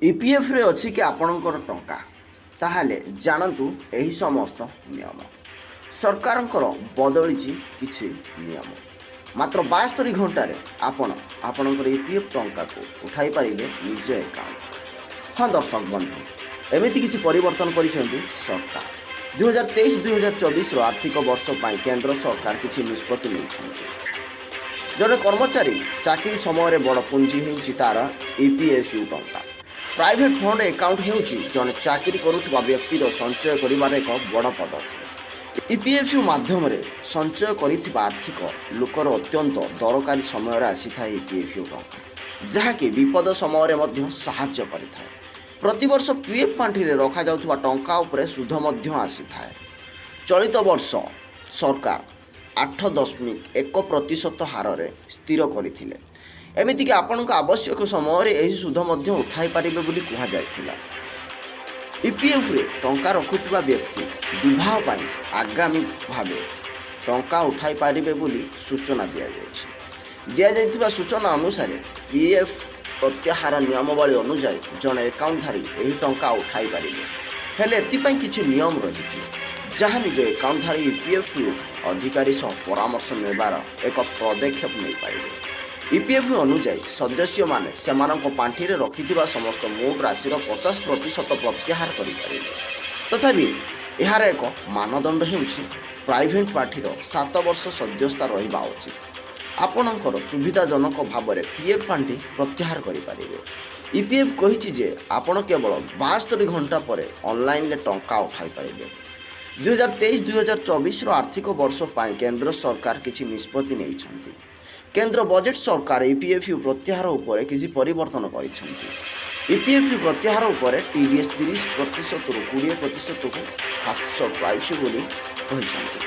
ଇପିଏଫ୍ରେ ଅଛି କି ଆପଣଙ୍କର ଟଙ୍କା? ତାହେଲେ ଜାଣନ୍ତୁ ଏହି ସମସ୍ତ ନିୟମ। ସରକାରଙ୍କର ବଦଳିଛି କିଛି ନିୟମ। ମାତ୍ର 72 ଘଣ୍ଟାରେ ଆପଣ ଆପଣଙ୍କର ଇପିଏଫ୍ ଟଙ୍କାକୁ ଉଠାଇ ପାରିବେ ନିଜ ଆକାଉଣ୍ଟ। ହଁ ଦର୍ଶକ ବନ୍ଧୁ, ଏମିତି କିଛି ପରିବର୍ତ୍ତନ କରିଛନ୍ତି ସରକାର। 2023-2024ର ଆର୍ଥିକ ବର୍ଷ ପାଇଁ କେନ୍ଦ୍ର ସରକାର କିଛି ନିଷ୍ପତ୍ତି ନେଇଛନ୍ତି। ଜଣେ କର୍ମଚାରୀ ଚାକିରି ସମୟରେ ବଡ଼ ପୁଞ୍ଜି ହେଉଛି ତା'ର ଇପିଏଫ୍ୟୁ ଟଙ୍କା। ପ୍ରୋଭିଡେଣ୍ଟ ଫଣ୍ଡ ଆକାଉଣ୍ଟ ହେଉଛି ଜଣେ ଚାକିରି କରୁଥିବା ବ୍ୟକ୍ତିର ସଞ୍ଚୟ କରିବାର ଏକ ବଡ଼ ପଦ୍ଧତି। ଇପିଏଫ୍ୟୁ ମାଧ୍ୟମରେ ସଞ୍ଚୟ କରିଥିବା ଆର୍ଥିକ ଲୋକର ଅତ୍ୟନ୍ତ ଦରକାରୀ ସମୟରେ ଆସିଥାଏ ଇପିଏଫ୍ୟୁ ଟଙ୍କା, ଯାହାକି ବିପଦ ସମୟରେ ମଧ୍ୟ ସାହାଯ୍ୟ କରିଥାଏ। ପ୍ରତିବର୍ଷ ପିଏଫ୍ ପାଣ୍ଠିରେ ରଖାଯାଉଥିବା ଟଙ୍କା ଉପରେ ସୁଧ ମଧ୍ୟ ଆସିଥାଏ। ଚଳିତ ବର୍ଷ ସରକାର 8.1% ହାରରେ ସ୍ଥିର କରିଥିଲେ। ଏମିତିକି ଆପଣଙ୍କ ଆବଶ୍ୟକ ସମୟରେ ଏହି ସୁଧ ମଧ୍ୟ ଉଠାଇ ପାରିବେ ବୋଲି କୁହାଯାଇଥିଲା। ଇପିଏଫ୍ରେ ଟଙ୍କା ରଖୁଥିବା ବ୍ୟକ୍ତି ବିବାହ ପାଇଁ ଆଗାମୀ ଭାବେ ଟଙ୍କା ଉଠାଇ ପାରିବେ ବୋଲି ସୂଚନା ଦିଆଯାଇଛି। ଦିଆଯାଇଥିବା ସୂଚନା ଅନୁସାରେ, ପିଏଫ୍ ପ୍ରତ୍ୟାହାର ନିୟମାବଳୀ ଅନୁଯାୟୀ ଜଣେ ଆକାଉଣ୍ଟଧାରୀ ଏହି ଟଙ୍କା ଉଠାଇ ପାରିବେ। ହେଲେ ଏଥିପାଇଁ କିଛି ନିୟମ ରହିଛି, ଯାହା ନିଜ ଆକାଉଣ୍ଟଧାରୀ ଇପିଏଫ୍ ଅଧିକାରୀ ସହ ପରାମର୍ଶ ନେବାର ଏକ ପଦକ୍ଷେପ ନେଇପାରିବେ। ଇପିଏଫ୍ ଅନୁଯାୟୀ, ସଦସ୍ୟମାନେ ସେମାନଙ୍କ ପାଣ୍ଠିରେ ରଖିଥିବା ସମସ୍ତ ମୋଟ ରାଶିର 50% ପ୍ରତ୍ୟାହାର କରିପାରିବେ। ତଥାପି ଏହାର ଏକ ମାନଦଣ୍ଡ ହେଉଛି, ପ୍ରୋଭିଡେଣ୍ଟ ପାଣ୍ଠିର 7 ବର୍ଷ ସଦସ୍ୟତା ରହିବା ଉଚିତ। ଆପଣଙ୍କର ସୁବିଧାଜନକ ଭାବରେ ପିଏଫ୍ ପାଣ୍ଠି ପ୍ରତ୍ୟାହାର କରିପାରିବେ। ଇପିଏଫ୍ କହିଛି ଯେ ଆପଣ କେବଳ 72 ଘଣ୍ଟା ପରେ ଅନଲାଇନରେ ଟଙ୍କା ଉଠାଇ ପାରିବେ। 2023-2024ର ଆର୍ଥିକ ବର୍ଷ ପାଇଁ କେନ୍ଦ୍ର ସରକାର କିଛି ନିଷ୍ପତ୍ତି ନେଇଛନ୍ତି। କେନ୍ଦ୍ର ବଜେଟ୍ ସରକାର ଇପିଏଫ୍ ପ୍ରତ୍ୟାହାର ଉପରେ କିଛି ପରିବର୍ତ୍ତନ କରିଛନ୍ତି। ଇପିଏଫ୍ ପ୍ରତ୍ୟାହାର ଉପରେ ଟିଡିଏସ୍ 30%ରୁ 20%କୁ ହ୍ରାସ ପାଇଛି ବୋଲି କହିଛନ୍ତି।